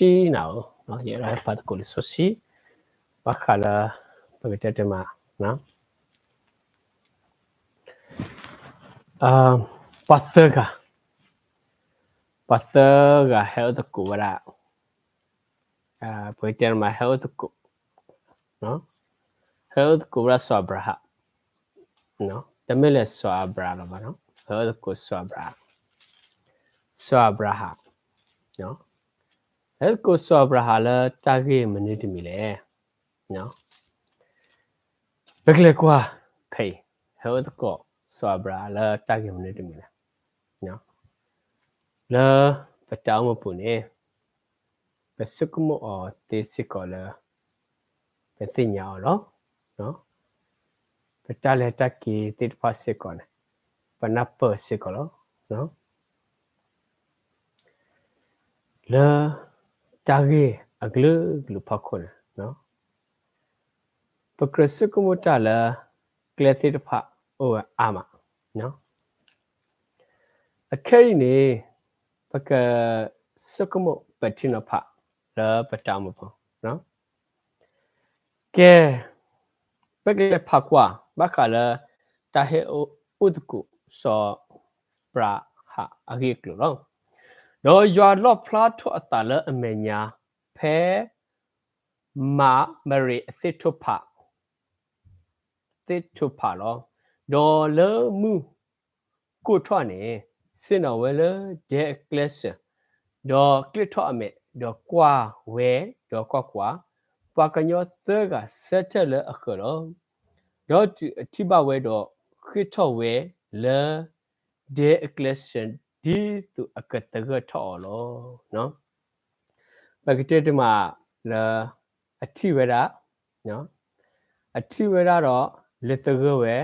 လံာ်စီဆှံနၤဧၢ, ယအဲၣ်ဒိးဟဲပာ်သကိးလံာ်စီဆှံ ဘၣ်ဃးလၢ ပကတဲတမး ပှၤသၢဂၤ, ပှၤသၢဂၤဟဲအိၣ်သကိးဝဲဒၣ်, ပကတဲတမး ဟဲအိၣ်သကိး, ဟဲအိၣ်သကိးဝဲဒၣ်စီၤအၤဘြၤဟၣ်, တမ့ၢ်လၢစီၤအၤဘြၤလီၤဘၣ်, ဟဲအိၣ်သကိးစီၤအၤဘြၤဟၣ်, စီၤအၤဘြၤဟၣ်, ဟဲအိၣ်သကိးစီၤအၤဘြၤဟၣ်လၢတၢ်ဂ့ၢ်မနုၤတမံၤလဲၣ်. ပကလဲၤကွၢ်ဖဲအံၤ, ဟဲအိၣ်သကိးစီၤအၤဘြၤဟၣ်လၢတၢ်ဂ့ၢ်မနုၤတမံၤလဲၣ်. လၢပတၢ်အိၣ်မူပူၤန့ၣ် ပဆိကမိၣ်အီၤသ့စ့ၢ်ကီးလၢ ပသ့ၣ်ညါအီၤလီၤ. ပတၢ်လဲၤတၢ်က့ၤသ့ၣ်တဖၣ်စ့ၢ်ကီးန့ၣ် ပနၢ်ပၢၢ်စ့ၢ်ကီးလီၤ. လၢတၢ်ဂ့ၢ်အကလုာ်ကလုာ်ဖီခိၣ်န့ၣ် ပကြၢးဆိကမိၣ်တၢ်လၢ ကျဲသ့ၣ်တဖၣ်အိၣ်ဝဲအါမး. အခဲအံၤန့ၣ် ပကဆိကမိၣ်ပဲာ်ထံနီၤဖးလၢပတၢ်အိၣ်မူပူၤ, ကဲ, ပကလဲၤဖးကွၢ် ဘၣ်ဃးလၢ တၢ်ဟဲအိၣ်သကိးစီၤအၤဘြၤဟၣ်အဂ့ၢ်အကျိၤလီၤ. ဒီးယွၤလီၣ်ဖျါထီၣ်အသးလၢအမဲာ်ညါ ဖဲမၤမရ့းအသ့ၣ်ထူၣ်ဖး သ့ၣ်ထူၣ်ဖးလီၤ. ဒီးလၢမုၢ်ကိၢ်ထီၣ်န့ၣ် ဆ့ၣ်နီၤဝဲလၢဒဲအကျဲစၢၤ, ဒီးကျ့ၣ်ထီၣ်အမဲာ်, ဒီးကွၢ်ဝဲ, ဒီးကွၢ်ကွၢ်, ပှၤကညီသၢဂၤဆၢထၢၣ်လၢအဃၢၤလီၤ. ဒီးတုၤအထံၣ်ဘၣ်ဝဲဒီး ဃ့ၢ်ထီၣ်ဝဲလၢဒဲအကျဲစၢၤ ဒ်သိးအကသဂၢၢ်ထီၣ်အီၤလီၤ. ပကတဲတမးလၢ အထံၣ်ဝဲဒၣ်, အထံၣ်ဝဲဒၣ်ဒီး လဲၤသဂၢၢ်ဝဲ,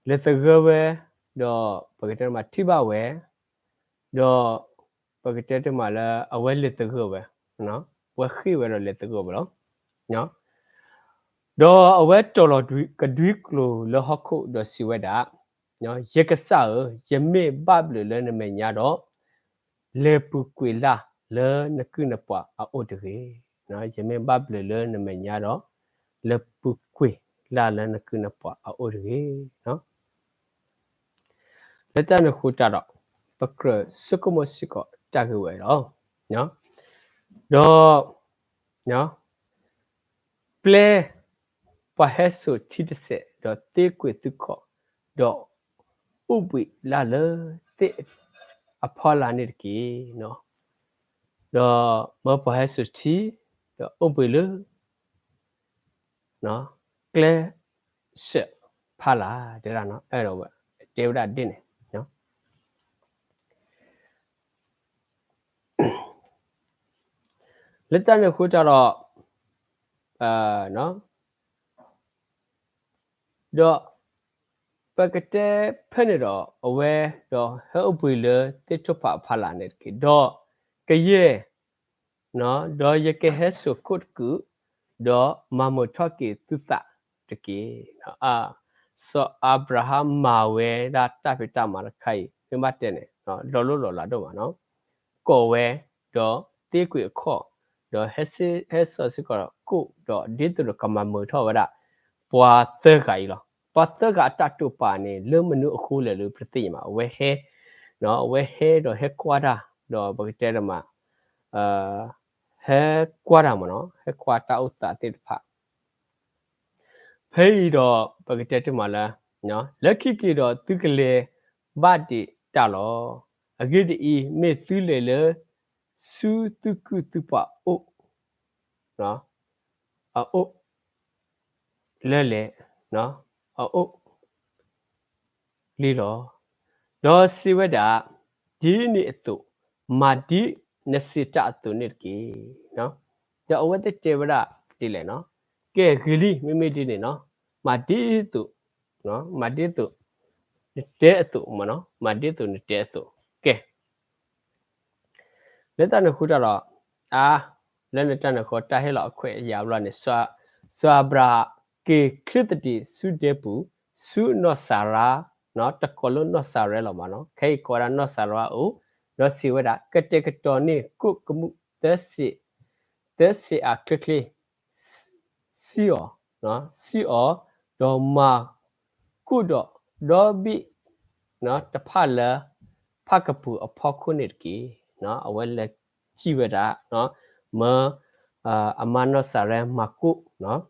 လဲၤသဂၢၢ်ဝဲ, ဒီးပကတဲတမးထံၣ်ဘၣ်ဝဲ, ဒီးပကတဲတမးလၢအဝဲလဲၤသဂၢၢ်ဝဲ, ဝဲဃ့ၢ်ဝဲဒီးလဲၤသဂၢၢ်ဝဲလီၤ. ဒီးအဝဲတီၤလီၤကဒွံကျိာ်လၢဟီၣ်ခိၣ်ဒီးစံးဝဲဒၣ်, ယကစၢ်ဧၢ, ယမ့ၢ်ဘၣ်ဘျုးလၢနမဲာ်ညါဒီး လဲၤပူၤကွံာ်လၢ်လၢနကုၢ်နပှၤအအိၣ်တဂ့ၤ. ယမ့ၢ်ဘၣ်ဘျုးလၢနမဲာ်ညါဒီး လဲၤပူၤကွံာ်လၢ်လၢနကုၢ်နပှၤအအိၣ်တဂ့ၤ. လၢတၢ်န့ၣ်အဃိတၢ်ဒီး ပကြၢးဆိကမိၣ်စ့ၢ်ကီးတၢ်ဂ့ၢ်ဝဲလီၤ. ဒီး ပျဲ ပှၤဟဲစိာ်ထံတစဲး ဒီးသ့ကွံာ်သုခီၣ်, ဒီးအိၣ်ဘှံးလၢ်လၢသ့ၣ်အဖီလာ်န့ၣ်တက့ၢ်. ဒီးမၢပှၤဟဲစိာ်ထံ, ဒီးအိၣ်ဘှံးလၢ ကျဲစၢးဖီလာ်, တဲဒၣ် အဲၣ်ဒိးဝဲ တဲဝဲဒၣ်ဒ်န့ၣ် လၢတၢ်န့ၣ်အဃိတၢ်ဒီး ဒီး ပကတဲဖဲန့ၣ်ဒီး အဝဲဒီးဟဲအိၣ်ဘှံးလၢသ့ၣ်ထူၣ်ဖးအဖီလာ်န့ၣ်တက့ၢ်. ဒီးကယဲၢ် ဒီးယကဟဲစိာ်ခိၣ်တကုာ်, ဒီးမၤမုာ်ထီၣ်က့ၤသုသးတက့ၢ်. စီၤအၤဘြၤဟၣ်မၤဝဲဒၣ်တၢ်ဖံးတၢ်မၤတခါအံၤ မ့ၢ်ဘၣ်တဲန့ၣ် လီၤလိၢ်လီၤလးဒိၣ်မးနီၤ, ကိးဝဲ, ဒီးသ့ကွံာ်အခီၣ်, ဒီးဟဲစိာ်စ့ၢ်ကီးဒီးကိၣ်, ဒီးဒ်သိးဒီးကမၤမုာ်ထီၣ်ဝဲဒၣ် ပှၤသၢဂၤအံၤလီၤ. ပှၤသၢဂၤအတၢ်တိာ်ပာ်န့ၣ် လၢမနုၤအဃိလဲၣ်လၢပတသ့ၣ်ညါဘၣ်. အဝဲဟဲ, အဝဲဟဲဒီးဟဲကွၢ်တၢ်, ဒီးပကတဲတမး ဟဲကွၢ်တၢ်မးနီၤ, ဟဲကွၢ်တၢ်အိၣ်သးသ့ၣ်တဖၣ် ဖဲအံၤဒီး ပကတဲတမးလၢ လၢခံက့ၤဒီးသုကလဲၤဘၣ်ဒံးတၢ်လီၤ. အဂ့ၢ်ဒ်အံၤ, မ့ၢ်သုလဲၤလၢ ဆူသုကုၢ်သုပှၤအိၣ် အအိၣ် လၢလဲၣ်, အအိၣ် လံလီၤ. ဒီးစံးဝဲဒၣ်, ဒ်န့ၣ်အသိး, မၤဒ်နစံးတၢ်အသိးန့ၣ်တက့ၢ်. ဒီးအဝဲသ့ၣ်တဲဝဲဒၣ်ဒ်လဲၣ်နီၤ, ကဲဂ့ၤလံ, မ့မ့ၢ်ဒ်န့ၣ်နီၤ, မၤဒ်သိး, မၤဒ်သိး နတဲအသိးမးနီၤ, မၤဒ်သိးနတဲအသိး, ကဲ လၢတၢ်န့ၣ်အဃိတၢ်ဒီး အါ, လၢနတၢ်န့ၣ်အဃိ တၢ်ဟ့ၣ်လီၤအခွဲးအယာ်ဘျီန့ၣ်, စီၤအၤဘြၤဟၣ်က့ၤချ့သဒံးဆူဒဲပူၤ, ဆူနီၢ်စၤရါ, တကိးလၢနီၢ်စၤရါလီၤမးနီၤ, ခဲအံၤကိးဝဲဒၣ်နီၢ်စၤရါအိၣ်, ဒီးစံးဝဲဒၣ်, ကတဲာ်ကတီၤန့ၢ်ကိၣ်ကမူၣ်သၢစ့ၣ်, သၢစ့ၣ်အချ့ချ့, စံၣ်အီၤ, စံၣ်အီၤ, ဒီးမၤကိၣ်ဒီးဒီဘ့ၣ်တဖၣ်လၢ ဖၣ်ကပူၤအဖီခိၣ်န့ၣ်တက့ၢ်. အဝဲလဲၤစံၣ်ဝဲဒၣ်, မၢ အမါနီၢ်စၤရဲမၤကိၣ်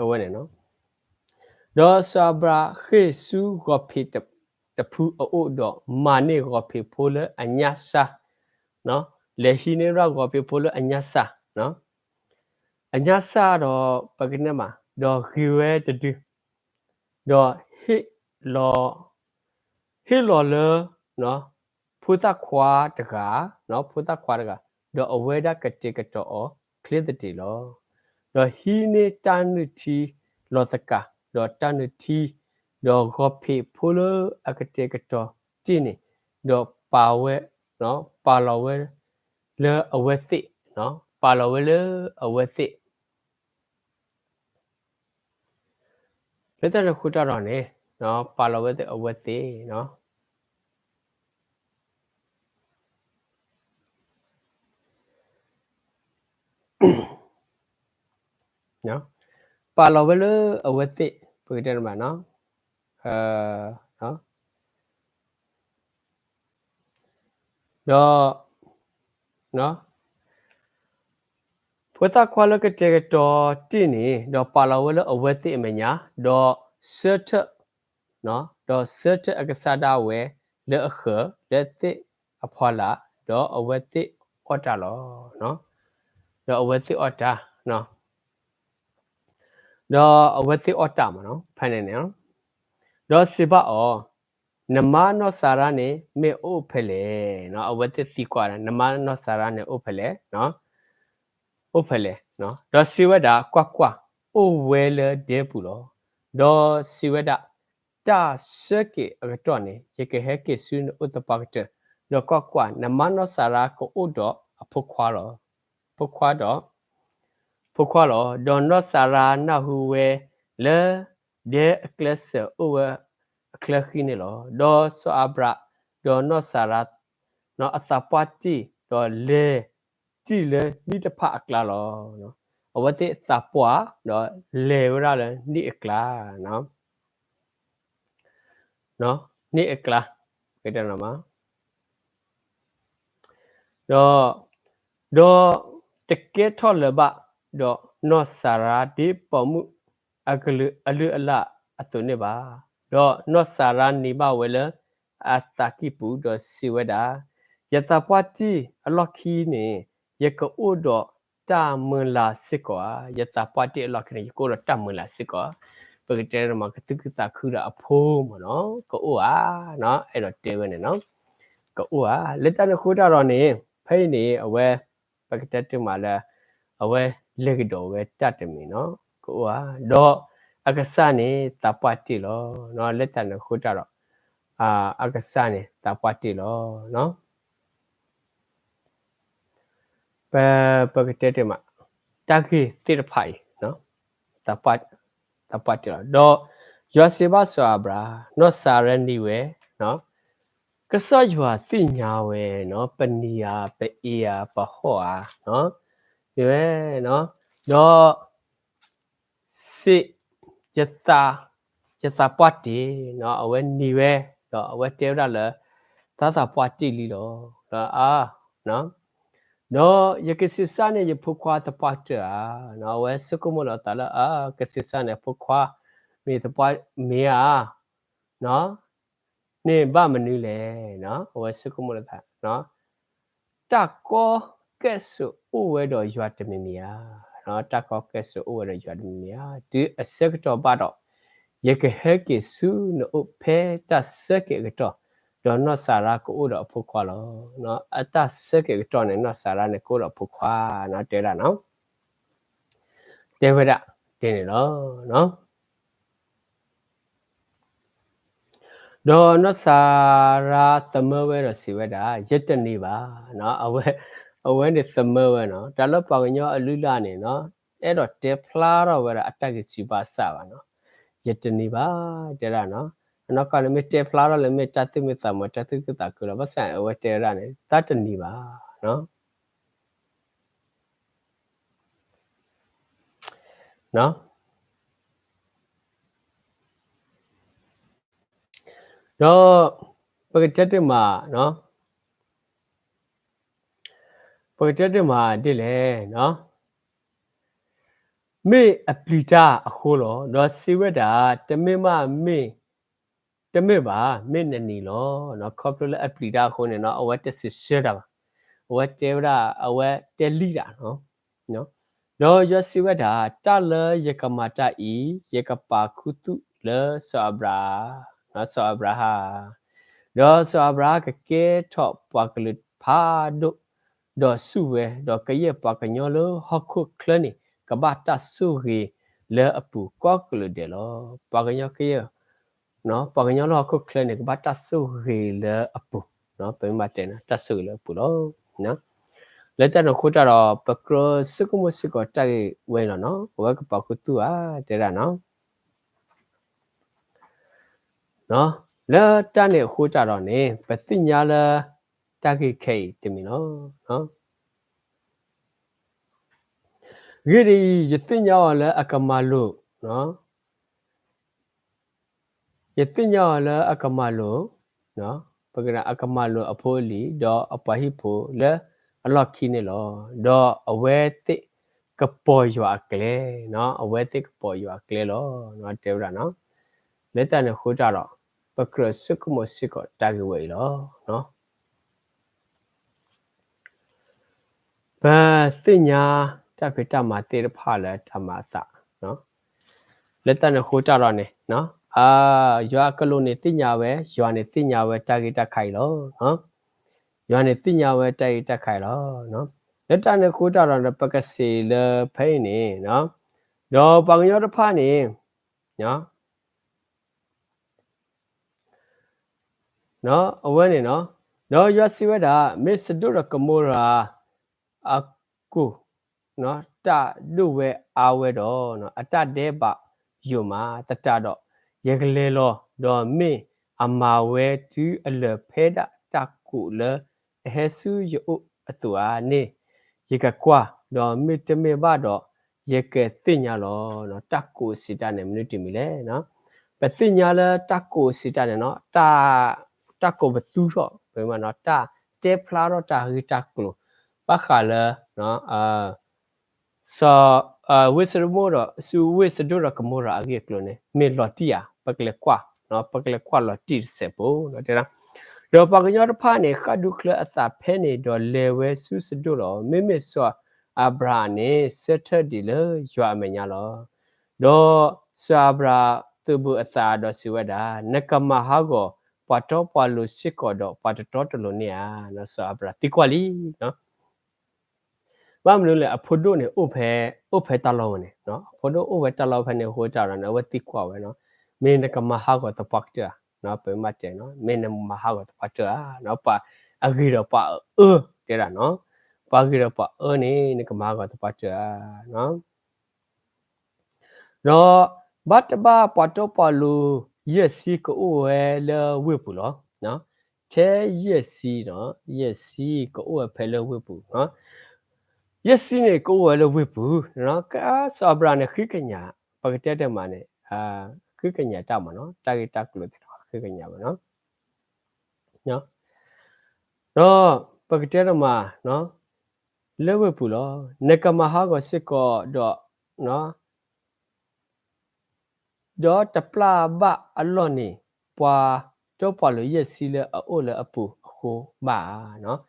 အဝဲန့ၣ်, ဒီးစီၤအၤဘြၤဟၣ်ဃ့ၢ်ဆူဂီၤဖံးတဖုအအိၣ်ဒီးမၤန့ၢ်ဂီၤဖံးဖိလၢအညၣ်စၢ်, လဲၤဟံးန့ၢ်ရၣ်ဂီၤဖံးဖိလၢအညၣ်စၢ်, အညၣ်စၢ်ဒီးပကတဲမး, ဒီးဂ့ၤဝဲတဒု, ဒီးဟ့ၣ်လီၤ, ဟ့ၣ်လီၤလၢ ဖိသၣ်ခွါတဂၤ, ဖိသၣ်ခွါတဂၤ, ဒီးအဝဲဒၣ်ကတဲာ်ကတီၤအီၤချ့သတ့ၣ်လီၤ. ဒီးဟံးန့ၢ်တၢ်နုၢ်ထံလီၤသကၤ, ဒီးတၢ်နုၢ်ထံ, ဒီးဂီၤဖံးဖိလၢအကတဲာ်ကတီၤတ့ၢ်န့ၣ်, ဒီးပာ်ဝဲ, ပာ်လီၤဝဲလၢအဝဲသ့ၣ်, ပာ်လီၤဝဲလၢအဝဲသ့ၣ် လၢတၢ်န့ၣ်အဃိတၢ်ဒီးန့ၣ်, ပာ်လီၤဝဲသ့ၣ်အဝဲသ့ၣ်, ပာ်လီၤဝဲလၢအဝဲသ့ၣ်, ပကတဲမး, ဒီး ဖိသၣ်ခွါလၢကတဲာ်ကတီၤတ့ၢ်န့ၣ်, ဒီးပာ်လီၤဝဲလၢအဝဲသ့ၣ်အမဲာ်ညါ, ဒီးဆၢထၢၣ်, ဒီးဆၢထၢၣ်အကစၢ်ဒၣ်ဝဲလၢအဃၢၤလၢသ့ၣ်အဖီလာ်, ဒီးအဝဲသ့ၣ်အီၣ်တၢ်လီၤ. ဒီးအဝဲသ့ၣ်အီၣ်တၢ်, ဒီးအဝဲသ့ၣ်အီၣ်တၢ်မး, ဖဲန့ၣ်န့ၣ်, ဒီးစံးဘၣ်အီၤ, နမါနီၢ်စၤရါန့ၣ်မ့ၢ်အိၣ်ဖဲလဲၣ်. အဝဲသ့ၣ်သံကွၢ်, နမါနီၢ်စၤရါန့ၣ်အိၣ်ဖဲလဲၣ်, အိၣ်ဖဲလဲၣ်. ဒီးစံးဝဲဒၣ်, ကွၢ်ကွၢ်, အိၣ်ဝဲလၢဒဲပူၤလီၤ. ဒီးစံးဝဲဒၣ်, တၢ်ဆၢက့ၤအကတီၢ်န့ၣ် ယကဟဲက့ၤဆူနအိၣ်သပှၢ်ကတၢၢ်, ဒီးကွၢ်ကွၢ်, နမါနီၢ်စၤရါကအိၣ်ဒီးအဖိခွါလီၤ, ဖိခွါဒီး ဖိခွါလီၤ. ဒီးနီၢ်စၤရါနၢ်ဟူဝဲလၢဒဲအကျဲစၢၤအိၣ်ဝဲအချၢဃံန့ၣ်လီၤ. ဒီးစီၤအၤဘြၣ်, ဒီးနီၢ်စၤရါ, အသးပှၢ်တ့ၢ်, ဒီးလဲၤတ့ၢ်လၢနံၣ်တဖၣ်အကျါလီၤ. အဝဲသ့ၣ်သးပှၢ်, ဒီးလဲၤဝဲဒၣ်လၢနံၣ်အကျါ, နံၣ်အကျါ, ဒီး, ဒီးတကဲထီၣ်လၢၤဘၣ်, ဒီးနီၢ်စၤရါဒ်ပိာ်မုၣ်အကလုာ်အလုၢ်အလၢ်အသိးန့ၣ်ဘၣ်. ဒီးနီၢ်စၤရါန့ၢ်ဘၣ်ဝဲလၢအသးကံၢ်ပူၤ, ဒီးစံးဝဲဒၣ်, ယသးပှၢ်တ့ၢ်အလီၢ်ခံန့ၣ်, ယကအိၣ်ဒီးတၢ်မုၢ်လၢ်စ့ၢ်ကီးဧါ. ယသးပှၢ်တ့ၢ်အလီၢ်ခံန့ၣ် ယကအိၣ်ဒီးတၢ်မုၢ်လၢ်စ့ၢ်ကီးဧါ. ပကတဲန့ၣ်မး ကသူၣ်ခုသးခုဒီးအဖိမ့ၢ်နီၤ, ကအိၣ်ဧါ, အဲၣ်ဒိးတဲဝဲန့ၣ်နီၤ, ကအိၣ်ဧါ. လၢတၢ်န့ၣ်အဃိတၢ်ဒီးန့ၣ်, ဖဲအံၤန့ၣ် အဝဲ, ပကတဲတ့ၢ်မးလၢ, အဝဲလဲၤကဒီးဝဲတၢ်တမံၤနီၤ, ကအိၣ်ဧါ. ဒီးအကစၢ်န့ၣ်သးပှၢ်တ့ၢ်လီၤ. လၢတၢ်န့ၣ်အဃိတၢ်ဒီး, အကစၢ်န့ၣ်သးပှၢ်တ့ၢ်လီၤ. ပ, ပကတဲတ့ၢ်မး, တၢ်ဂ့ၢ်သ့ၣ်တဖၣ်အံၤ, သးပှၢ်တ့ၢ်လီၤ. ဒီးယွၤစံးဘၣ်စီၤအၤဘြၣ်, နီၢ်စၤရါနံၤဝဲ, ကစၢ်ယွၤသ့ၣ်ညါဝဲနီၤ, ပနံၤဧါ, ပအ့ဧါ, ပဟီၣ်ဧါ, နံၤဝဲ, ဒီး စ့ၢ်, ယသး, ယသးပှၢ်တ့ၢ်, အဝဲနံၤဝဲ, ဒီးအဝဲတဲဝဲဒၣ်လၢ, သးသးပှၢ်တ့ၢ်လံလီၤ. ဒီးယကဆံးစၢ်န့ၢ်ယဖိခွါသပှၢ်ကတၢၢ်ဧါ. အဝဲဆိကမိၣ်လီၤအသးလၢ, ကဆံးစၢ်န့ၢ်ဖိခွါ, မ့ၢ်သပှၢ်မ့ၢ်ဧါ န့ၣ်ဘၣ်မနုၤလဲၣ်. အဝဲဆိကမိၣ်လီၤသး, တၢ်ကီကဲၣ်ဆိးအိၣ်ဝဲဒီးယွၤတမံၤမံၤဧါ. တၢ်ကီကဲၣ်ဆိးအိၣ်ဝဲဒီးယွၤတမံၤမံၤဧါ. တုၤအဆၢကတီၢ်ဘၣ်ဒီး, ယကဟဲက့ၤဆူနအိၣ်ဖဲတၢ်ဆၢက့ၤအကတီၢ်, ဒီးနီၢ်စၤရါကအိၣ်ဒီးအဖိခွါလီၤ. အတၢ်ဆၢက့ၤအကတီၢ်န့ၣ် နီၢ်စၤရါန့ၣ်ကအိၣ်ဒီးအဖိခွါ, တဲဒၣ်နီၤ တဲဝဲဒၣ်ဒ်န့ၣ်လီၤ. ဒီးနီၢ်စၤရါသမၢဝဲဒီးစံးဝဲဒၣ်, ယတန့ၢ်ဘၣ်. အဝဲ, အဝဲန့ၣ်သမၢဝဲနီၤ, တၢ်လၢပှၤကညီအလုၢ်အလၢ်န့ၣ်နီၤ, အဲၣ်ဒိးတဲဖျါထီၣ်ဝဲဒၣ်အတၢ်ဂံၢ်စၢ်ဘါစၢ်ဘၣ်နီၤ, ယတန့ၢ်ဘၣ်, တဲဒၣ်နီၤ, အနီၢ်ကီၢ်န့ၣ်မ့ၢ်တဲဖျါထီၣ်လၢမ့ၢ်တၢ်သူၣ်မံသးမုာ် တၢ်သူၣ်ခုသးခုလီၤ. ဘၣ်ဆၣ်အဝဲတဲဝဲဒၣ်န့ၣ် တၢ်တနံၤဘၣ်. ဒီး ပကတဲတမး, ပကတဲတမးဒ်လဲၣ်, မ့ၢ်အပျံၤတၢ်အဃိလီၤ. ဒီးစံးဝဲဒၣ်, တမ့ၢ်မးမ့ၢ်, တမ့ၢ်ဘၣ်, မ့ၢ်နနံၤလီၤ. ခီဖျိလၢအပျံၤတၢ်အဃိန့ၣ် အဝဲတစံးဆၢတၢ်ဘၣ်. အဝဲတဲဝဲဒၣ်, အဝဲတဲလံတၢ် ဒီးယွၤစံးဝဲဒၣ်, တၢ်လၢယကမၤတၢ်အံၤ, ယကပာ်ခူသူၣ်လၢစီၤအၤဘြၤ, စီၤအၤဘြၤဟၣ်, ဒီးစီၤအၤဘြၤဟၣ်ကကဲထီၣ်ပှၤကလုာ်တဖၣ်ဒိၣ်, ဒီးဆူၣ်ဝဲ, ဒီးကယဲၢ်ပှၤကညီလၢဟီၣ်ခိၣ်ချၢန့ၣ် ကဘၣ်တၢ်ဆိၣ်ဂ့ၤလၢအပူၤကိးကလုာ်ဒဲးလီၤ. ပှၤကညီကယဲၢ် ပှၤကညီလၢဟီၣ်ခိၣ်ချၢန့ၣ် ကဘၣ်တၢ်ဆိၣ်ဂ့ၤလၢအပူၤ, ပမ့ၢ်တဲန့ၣ် တၢ်ဆိၣ်ဂ့ၤလၢအပူၤလီၤ. လၢတၢ်န့ၣ်အဃိတၢ်ဒီး ပကြၢးဆိကမိၣ်စ့ၢ်ကီးတၢ်ဂ့ၢ်ဝဲအံၤလီၤနီၤ, အဝဲကပာ်ခူသူၣ်ဧါ တဲဒၣ်နီၤ. လၢတၢ်န့ၣ်အဃိတၢ်ဒီးန့ၣ် ပသ့ၣ်ညါလၢ တၢ်ဂ့ၢ်ခဲအံၤတမံၤလီၤ. ဂ့ၢ်ဒ်အံၤ, ယသ့ၣ်ညါအီၤလၢအကမၤလိာ်, ယသ့ၣ်ညါအီၤလၢအကမၤလိာ်, ပကတဲအကမၤလိာ်အဖိအလံၤ, ဒီးအပှၤဟံၣ်ဖိလၢအလီၢ်ခံန့ၣ်လီၤ. ဒီးအဝဲသ့ၣ်ကပိာ်ယွၤအကျဲ, အဝဲသ့ၣ်ကပိာ်ယွၤအကျဲလီၤ, တဲဝဲဒၣ်နီၤ. လၢတၢ်န့ၣ်အဃိတၢ်ဒီး ပကြၢးဆိကမိၣ်စ့ၢ်ကီးတၢ်ဂ့ၢ်ဝဲအံၤလီၤ. ပသ့ၣ်ညါတၢ်ဖံးတၢ်မၤသ့ၣ်တဖၣ်လၢတၢ်မၤအသး, လၢတၢ်န့ၣ်အဃိတၢ်ဒီးန့ၣ်, ယွၤအကလူးန့ၣ်သ့ၣ်ညါဝဲ, ယွၤန့ၣ်သ့ၣ်ညါဝဲတၢ်ဂ့ၢ်တၢ်ခါအံၤလီၤ. ယွၤန့ၣ်သ့ၣ်ညါဝဲတၢ်ဂ့ၢ်တၢ်ခါအံၤလီၤ. လၢတၢ်န့ၣ်အဃိတၢ်ဒီးန့ၣ် ပကစံးလၢဖဲအံၤန့ၣ်, ဒီးပှၤကညီတဖၣ်န့ၣ် အဝဲန့ၣ်, ဒီးယွၤစံးဝဲဒၣ်, မ့ၢ်စဒိၣ်ဒီးကမိရၤအကိၢ် တၢ်ဒိၣ်ဝဲအါဝဲဒီး အတၢ်ဒဲးဘးယိာ်မးသတးဒီး, ယကလဲၤလီၤ, ဒီးမ့ၢ်အမၤဝဲတုၤအလၢာ်ဖဲဒၣ်တၢ်ကိးလၢအဟဲဆူယအိၣ်အသိးဧါန့ၣ်, ယကကွၢ်, ဒီးမ့တမ့ၢ်ဘၣ်ဒီး ယကသ့ၣ်ညါလီၤ. တၢ်ကိးစံးတၢ်န့ၣ် မနုၤတမံၤလဲၣ်. ပသ့ၣ်ညါလၢတၢ်ကိးစံးတၢ်န့ၣ်နီၤ, တၢ်ကိးပသူထီၣ်, တၢ်တဲဖျါထီၣ်တၢ်ဂ့ၢ်တၢ်ကျိၤ ဘၣ်ဃးလၢ စီၤ, ဝ့ၢ်စဒိၣ်ဒီး, ဆူဝ့ၢ်စဒိၣ်ဒီးကမိရၤအဂ့ၢ်အကျိၤန့ၣ် မ့ၢ်လီၤတံၢ်ဧါ, ပကလဲၤကွၢ်, ပကလဲၤကွၢ်လီၤတံၢ်တစဲးဖိ, တဲဒၣ်. ဒီးပှၤကညီတဖၣ်န့ၣ် ဃၣ်ဒူချၢအသးဖဲန့ၣ် ဒီးလဲၤဝဲဆူစဒိၣ်လီၤ. မ့မ့ၢ်စီၤအၤဘြၤဟၣ်န့ၣ် ဆၢထၢၣ်ဒံးလၢယွၤအမဲာ်ညါလီၤ. ဒီးစီၤအၤဘြၤဟၣ်သုးဘူးအသးဒီးစံးဝဲဒၣ်, နကမၤဟးဂီၤပှၤတီပှၤလိၤစ့ၢ်ကီးဒီးပှၤတတီတလိၤန့ၣ်ဧါ. စီၤအၤဘြၤဟၣ်သံကွၢ်လံ ဘၣ်မနုၤလဲၣ်, အဖိဒိၣ်န့ၣ် အိၣ်ဖဲ, အိၣ်ဖဲတၢ်လီၢ်ဝဲန့ၣ်, အဖိဒိၣ်အိၣ်ဖဲတၢ်လီၢ်ဖဲန့ၣ်အဃိတၢ်ဒီးန့ၣ် အဝဲသံကွၢ်ဝဲနီၤ, မ့ၢ်နကမၤဟးဂီၤသပှၢ်ကတၢၢ်ဧါ, ပမ့ၢ်တဲနီၤ, မ့ၢ်နမၤဟးဂီၤသပှၢ်ကတၢၢ်ဧါ, ပှၤအဂ့ၤဒီးပှၤအၢ, တဲဒၣ်နီၤ, ပှၤဂ့ၤဒီးပှၤအၢန့ၣ် နကမၤဟးဂီၤသပှၢ်ကတၢၢ်ဧါ. ဒီးဘၣ်တဘၣ်ပှၤတီပှၤလိၤယဲၢ်ဆံကအိၣ်ဝဲလၢဝ့ၢ်ပူၤလီၤ. ထဲယဲၢ်ဆံ, ယဲၢ်ဆံကအိၣ်ဝဲဖဲလၢဝ့ၢ်ပူၤ, ယဲၢ်ဆံန့ၣ်ကအိၣ်ဝဲလၢဝ့ၢ်ပူၤ, ကစီၤအၤဘြၤဟၣ်န့ၣ် ဃ့ကညး, ပကတဲတမးန့ၣ်, ဃ့ကညးတၢ်မးနီၤ, တၢ်ဂ့ၢ်တၢ်ကျိၤသ့ၣ်တဖၣ်ဃ့ကညးဝဲနီၤ. ဒီးပကတဲတမး, လၢဝ့ၢ်ပူၤလီၤ. နကမၤဟးဂီၤစ့ၢ်ကီးဒီး, ဒီးတပျၢ်ဘၣ်အလီၢ်န့ၣ် ပှၤတီပှၤလိၤယဲၢ်ဆံလၢအအိၣ်လၢအပူၤအဃိဘၣ်ဧါ.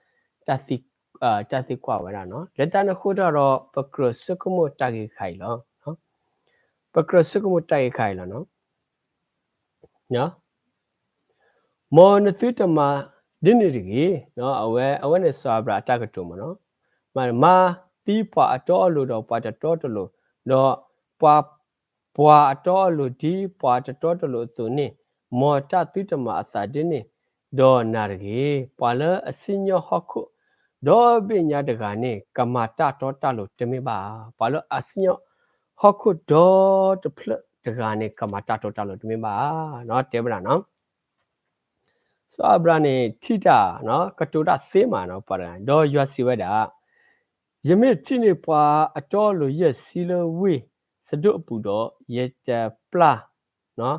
တၢ်သံကွၢ်ဝဲဒၣ်နီၤ. လၢတၢ်န့ၣ်အဃိတၢ်ဒီး ပကြၢးဆိကမိၣ်တၢ်ဂ့ၢ်ခါအံၤလီၤ. ပကြၢးဆိကမိၣ်တၢ်ဂ့ၢ်ခါအံၤလီၤနီၤ. မ်နသုတမၤဒ်န့ၣ်တဂ့ၤ. အဝဲ, အဝဲန့ၣ်စီၤအၤဘြၤဟၣ်အတၢ်ကတိၤမးနီၤ. မၤသံပှၤအတီအလိၤဒီးပှၤတတီတလိၤ, ဒီးပှၤ, ပှၤအတီအလိၤဒ်ပှၤတတီတလိၤအသိးန့ၣ်, မ်တၢ်သုတမၤအသးဒ်န့ၣ်ဒီးနၤတဂ့ၤ. ပှၤလၢအစံၣ်ညီၣ်ဟီၣ်ခိၣ်ဒီဘ့ၣ်ညါတဂၤန့ၣ် ကမၤတၢ်တီတၢ်လိၤတမ့ၢ်ဘၣ်ဧါ. ပှၤလၢအစံၣ်ညီၣ်ဟီၣ်ခိၣ်ဒီတဖျၢၣ်တဂၤန့ၣ် ကမၤတၢ်တီတၢ်လိၤတမ့ၢ်ဘၣ်ဧါ. တဲဝဲဒၣ်နီၤ. စီၤအၤဘြၤဟၣ်န့ၣ်ထံၣ်တၢ် ကတိၤတၢ်သ့မးနီၤ ပှၤတဂၤ, ဒီးယွၤစံးဝဲဒၣ်, ယမ့ၢ်ထံၣ်န့ၢ်ပှၤအတီအလိၤယဲၢ်ဆံလၢဝ့ၢ်စဒိၣ်အပူၤဒီး ယတပျၢ်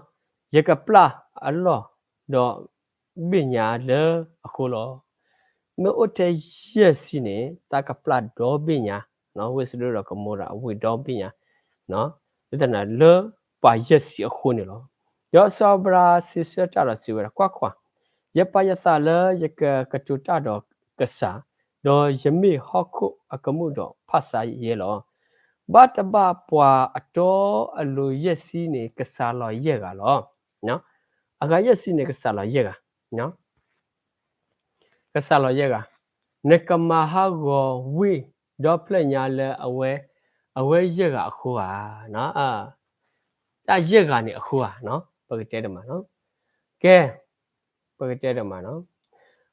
ယကပျၢ်အလီၢ်ဒီးဘ့ၣ်ညါလၢအဃိလီၤ. မ့ၢ်အိၣ်ထဲယဲၢ်ဆံန့ၣ် တၢ်ကပျၢ်ဒီဘ့ၣ်ညါ, ဝ့ၢ်စဒိၣ်ဒီးကမိရၤအဝ့ၢ်ဒီဘ့ၣ်ညါ, လၢတၢ်န့ၣ်လၢပှၤယဲၢ်ဆံအဃိန့ၣ်လီၤ. ဒီးစီၤအၤဘြၤဟၣ်စံးဆၢတၢ်ဒီးစံးဝဲဒၣ်, ကွၢ်ကွၢ်, ယပာ်ယသးလၢယကကတိၤတၢ်ဒီးကစၢ်, ဒီးယမ့ၢ်ဟီၣ်ခိၣ်အကမူၣ်ဒီးဖၣ်ဆါယဲလီၤ. ဘၣ်တဘၣ်ပှၤအတီအလိၤယဲၢ်ဆံန့ၣ် ကစၢ်လီၤယဲၢ်ဂၤလီၤ. အဂၤယဲၢ်ဆံန့ၣ် ကစၢ်လီၤယဲၢ်ဂၤ ကစၢ်လီၤယဲၢ်ဂၤ, နကမၤဟးဂီၤဝ့ၢ်ဒီဖျၢၣ်ညါလၢအဝဲ, အဝဲယဲၢ်ဂၤအဃိဧါ, တၢ်ယဲၢ်ဂၤန့ၣ်အဃိဧါ, ပကတဲတမးနီၤ, ကဲ, ပကတဲတမးနီၤ,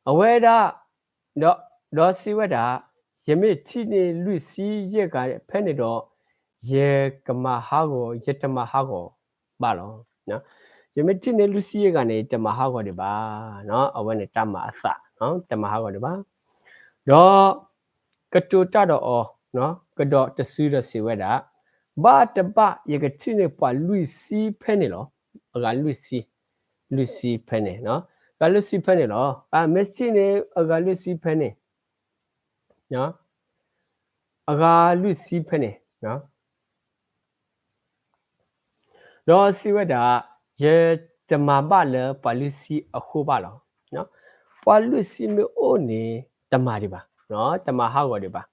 အဝဲဒၣ်, ဒီးစံးဝဲဒၣ်, ယမ့ၢ်ထံၣ်န့ၢ်လွံၢ်ဆံယဲၢ်ဂၤဖဲန့ၣ်ဒီး, ယကမၤဟးဂီၤ, ယတမၤဟးဂီၤဘၣ်လီၤ. ယမ့ၢ်ထံၣ်န့ၢ်လွံၢ်ဆံယဲၢ်ဂၤန့ၣ် ယတမၤဟးဂီၤဒံးဘၣ်, အဝဲန့ၣ်တၢ်မၤအသး, တမၤဟးဂီၤဒံးဘၣ်. ဒီး, ကတိၤတၢ်ဒီးအီၤ, ကဒီးတစုဒီးစံးဝဲဒၣ်, ဘၣ်တဘၣ်ယကထံၣ်န့ၢ်ပှၤလွံၢ်ဆံဖဲန့ၣ်လီၤ. အဂၤလွံၢ်ဆံ, လွံၢ်ဆံဖဲန့ၣ်, အဂၤလွံၢ်ဆံဖဲန့ၣ်လီၤ. မ့ၢ်ထံၣ်န့ၢ်အဂၤလွံၢ်ဆံဖဲန့ၣ်, အဂၤလွံၢ်ဆံဖဲန့ၣ်, ဒီးစံးဝဲဒၣ်, ယတမၤဘၣ်လၢပှၤလွံၢ်ဆံအဃိဘၣ်လီၤ. ပှၤလွံၢ်ဆံမ့ၢ်အိၣ်န့ၣ် တမၤဒံးဘၣ်, တမၤဟးဂီၤဒံးဘၣ်.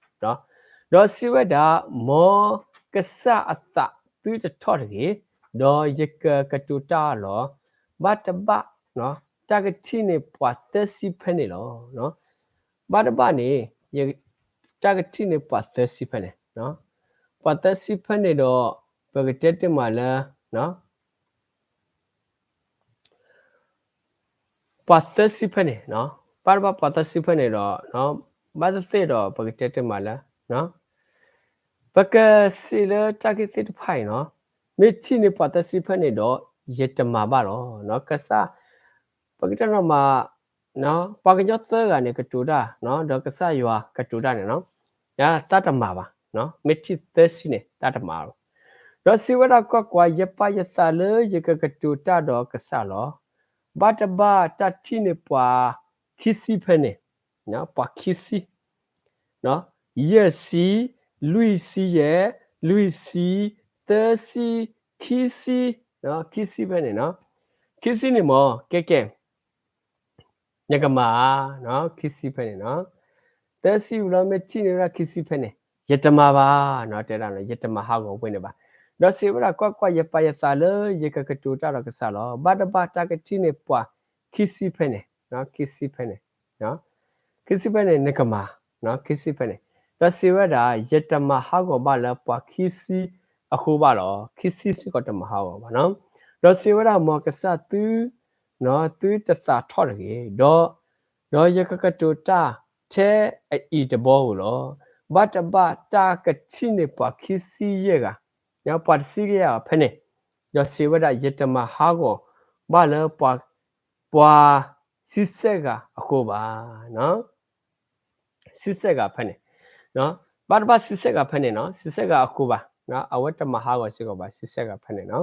ဒီးစံးဝဲဒၣ်, မ်ကစၢ်အသးသုတထီၣ်တဂ့ၤ, ဒီးယကကတိၤတၢ်လီၤ. ဘၣ်တဘၣ်, တၢ်ကထံၣ်န့ၢ်ပှၤသၢဆံဖဲန့ၣ်လီၤ. ဘၣ်တဘၣ်န့ၣ်, တၢ်ကထံၣ်န့ၢ်ပှၤသၢဆံဖဲန့ၣ်, ပှၤသၢဆံဖဲန့ၣ်ဒီး, ပကတဲတ့ၢ်မးလၢ ပှၤသၢဆံဖဲန့ၣ်, ဘၣ်တဘၣ်ပှၤသၢဆံဖဲန့ၣ်ဒီး, ဘၣ်သ့ၣ်သ့ၣ်ဒီးပကတဲတ့ၢ်မးလၢ, ပကစံးလၢတၢ်ဂ့ၢ်သ့ၣ်တဖၣ်အံၤနီၤ, မ့ၢ်ထံၣ်န့ၢ်ပှၤသၢဆံဖဲန့ၣ်ဒီး, ယတမၤဘၣ်လီၤ. ကစၢ်, ပကတဲနီၤမး, ပှၤကညီသၢဂၤန့ၣ်ကတိၤတၢ်, ဒီးကစၢ်ယွၤကတိၤတၢ်န့ၣ်နီၤ, တၢ်တမၤဘၣ်, မ့ၢ်ထံၣ်သၢဆံန့ၣ် တၢ်တမၤဘၣ်. ဒီးစံးဝဲဒၣ်, ကွၢ်ကွၢ်, ယပာ်ယသးလၢယကကတိၤတၢ်ဒီးကစၢ်လီၤ. ဘၣ်တဘၣ်တၢ်ထံၣ်န့ၢ်ပှၤခံဆံဖဲန့ၣ်, ပှၤခံဆံ, ယဲၢ်ဆံ, လွံၢ်ဆံယဲၢ်, လွံၢ်ဆံ, သၢဆံ, ခံဆံ, ခံဆံဖဲန့ၣ်, ခံဆံန့ၣ်မ့ၢ်, ကဲကဲ, နကမၤဧါ, ခံဆံဖဲန့ၣ်နီၤ, သၢဆံဝံၤလီၤ မ့ၢ်ထံၣ်န့ၢ်ဝဲဒၣ်ခံဆံဖဲန့ၣ်, ယတမၤဘၣ်, တဲဒၣ်, ယတမၤဟးဂီၤဝ့ၢ်န့ၣ်ဘၣ်. ဒီးစံးဝဲဒၣ်, ကွၢ်ကွၢ်, ယပာ်ယသးလၢယကကတိၤတၢ်ဒီးကစၢ်လီၤ. ဘၣ်တဘၣ်တၢ်ကထံၣ်န့ၢ်ပှၤခံဆံဖဲန့ၣ်, ခံဆံဖဲန့ၣ်, ခံဆံဖဲန့ၣ် နကမၤ, ခံဆံဖဲန့ၣ်, ဒီးစံးဝဲဒၣ်, ယတမၤဟးဂီၤဘၣ်လၢပှၤခံဆံအဃိဘၣ်လီၤ. ခံဆံစ့ၢ်ကီးတမၤဟးဂီၤဘၣ်နီၤ. ဒီးစံးဝဲဒၣ်, မ်ကစၢ်သု, သုတသးထီၣ်တဂ့ၤ, ဒီး, ဒီးယကကတိၤတၢ်ထဲအအံၤတဘျီဧိၤလီၤ. ဘၣ်တဘၣ်တၢ်ကထံၣ်န့ၢ်ပှၤခံဆံယဲၢ်ဂၤ, ပှၤတဆံယဲၢ်ဂၤဖဲန့ၣ်, ဒီးစံးဝဲဒၣ်, ယတမၤဟးဂီၤဘၣ်လၢပှၤ, ပှၤဆံဆဲၣ်ဂၤအဃိဘၣ်. ဆံဆဲၣ်ဂၤဖဲန့ၣ်, ဘၣ်တဘၣ်ဆံဆဲၣ်ဂၤဖဲန့ၣ်နီၤ, ဆံဆဲၣ်ဂၤအဃိဘၣ်, အဝဲတမၤဟးဂီၤစ့ၢ်ကီးဘၣ်, ဆံဆဲၣ်ဂၤဖဲန့ၣ်နီၤ,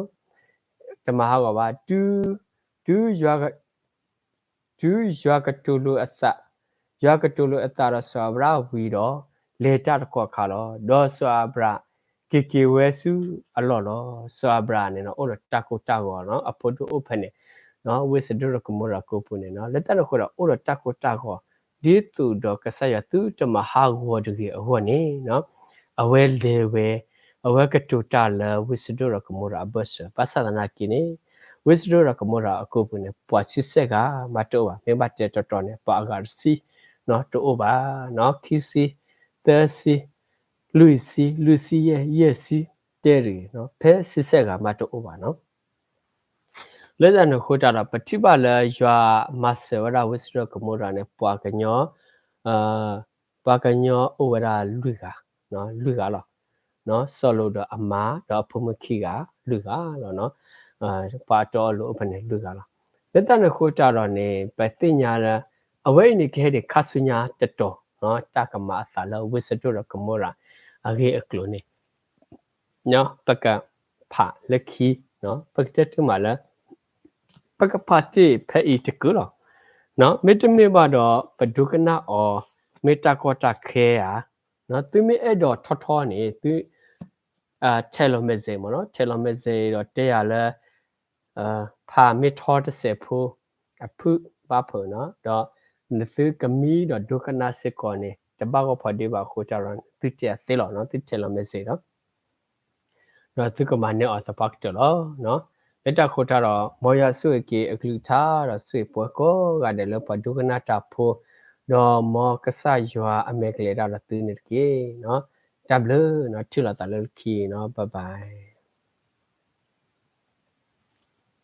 တမၤဟးဂီၤဘၣ်, တုၤ, တုၤယွၤ တုၤယွၤကတိၤလိာ်အသး, ယွၤကတိၤလိာ်အသးဒီးစီၤအၤဘြၣ်ဝံၤဒီး, လဲၤတၢ်တကီၢ်ခါလီၤ. ဒီးစီၤအၤဘြၣ်က့ၤက့ၤဝဲဆူအလီၢ်လီၤ. စီၤအၤဘြၣ်န့ၣ်နီၤ အိၣ်ဒီးတၢ်ကိၢ်တၢ်ဂီၤနီၤ, အဖိဒိၣ်အိၣ်ဖဲန့ၣ်, ဝ့ၢ်စဒိၣ်ဒီးကမိရၤကိးပူၤန့ၣ်နီၤ, လၢတၢ်န့ၣ်အဃိဒီး အိၣ်ဒီးတၢ်ကိၢ်တၢ်ဂီၤ, ဒ်သိးဒီးကစၢ်ယွၤသုတမၤဟးဂီၤတဂ့ၤအဂီၢ်န့ၣ်, အဝဲလဲၤဝဲ, အဝဲကတိၤတၢ်လၢဝ့ၢ်စဒိၣ်ဒီးကမိရၤအဘၢၣ်စၢၤ, ဘၣ်ဆၣ်သနာ်က့န့ၣ်, ဝ့ၢ်စဒိၣ်ဒီးကမိရၤအကိးပူၤန့ၣ် ပှၤဆံဆဲၣ်ဂၤမးတအိၣ်ဘၣ်, မ့ၢ်ဘၣ်တဲတီတီန့ၣ် ပှၤအဂၤတဆံ, တအိၣ်ဘၣ်, ခံဆံ, သၢဆံ, လွံၢ်ဆံ, လွံၢ်ဆံယဲၢ်, ယဲၢ်ဆံ, တဲတဂ့ၤ, ဖဲဆံဆဲၣ်ဂၤမးတအိၣ်ဘၣ်နီၤ. လၢတၢ်န့ၣ်အဃိတၢ်ဒီး ပထံၣ်ဘၣ်လၢယွၤမၤစၢၤဝဲဒၣ်ဝ့ၢ်စဒိၣ်ကမိရၤန့ၣ် ပှၤကညီ, ပှၤကညီအိၣ်ဝဲဒၣ်လွံၢ်ဂၤ, လွံၢ်ဂၤလီၤ. စီၤလိာ်ဒီးအမါဒီးအဖိမုၣ်ခံဂၤ, လွံၢ်ဂၤလီၤ. ပှၤအတီအလိၤအိၣ်ဖဲန့ၣ်လွံၢ်ဂၤလီၤ. လၢတၢ်န့ၣ်အဃိတၢ်ဒီးန့ၣ် ပသ့ၣ်ညါလၢ အဝဲအံၤန့ၣ်ကဟဲဒံးခါဆူညါတတီၤ, တၢ်ကမၤအသးလၢဝ့ၢ်စဒိၣ်ဒီးကမိရၤအဂ့ၢ်အကျိၤန့ၣ် ပကဖးလၢခံ, ပကတဲတမးလၢ ပကဖးတ့ၢ်ဖဲအံၤတကုာ်လီၤ. မ့တမ့ၢ်ဘၣ်ဒီး ပဒိကနၣ်အီၤ မ့ၢ်တၢ်ကီတၢ်ခဲဧါ, သုမ့ၢ်အဲၣ်ဒိးထီထီန့ၣ် သု text message မ့ၢ်နီၤ, text message ဒီးတဲယၤလၢ ဖးမ့ၢ်ထီတစဲးဖိ အဖုၣ်ဘၣ်ဖုးနီၤ, ဒီးနသုကမံဒီးဒိကနၣ်စ့ၢ်ကီးန့ၣ် တဘၣ်ဂီၢ်ဖီဒ့ဘၣ်အဃိတၢ်ဒီး သုတဲအသ့လီၤ, သု text message ဒီး ဒီးသုကမၤန့ၢ်အီၤသပှၢ်ကတၢၢ်လီၤ. လၢတၢ်ဃိတၢ်ဒီး မ်ယွၤဆိၣ်ဂ့ၤက့ၤအကလုၢ်ကထါ ဒီးဆိၣ်ဂ့ၤပှၤကိးဂၤဒဲးလၢပှၤဒိကနၣ်တၢ်ဖိ, ဒီးမ်ကစၢ်ယွၤအမဲာ်ကလဲၤတၢ်ဒီးသုန့ၣ်တက့ၢ်. တၢ်ဘျုးနီၤ, ထံၣ်လိာ်သးလၢလၢခံနီၤ, bye bye.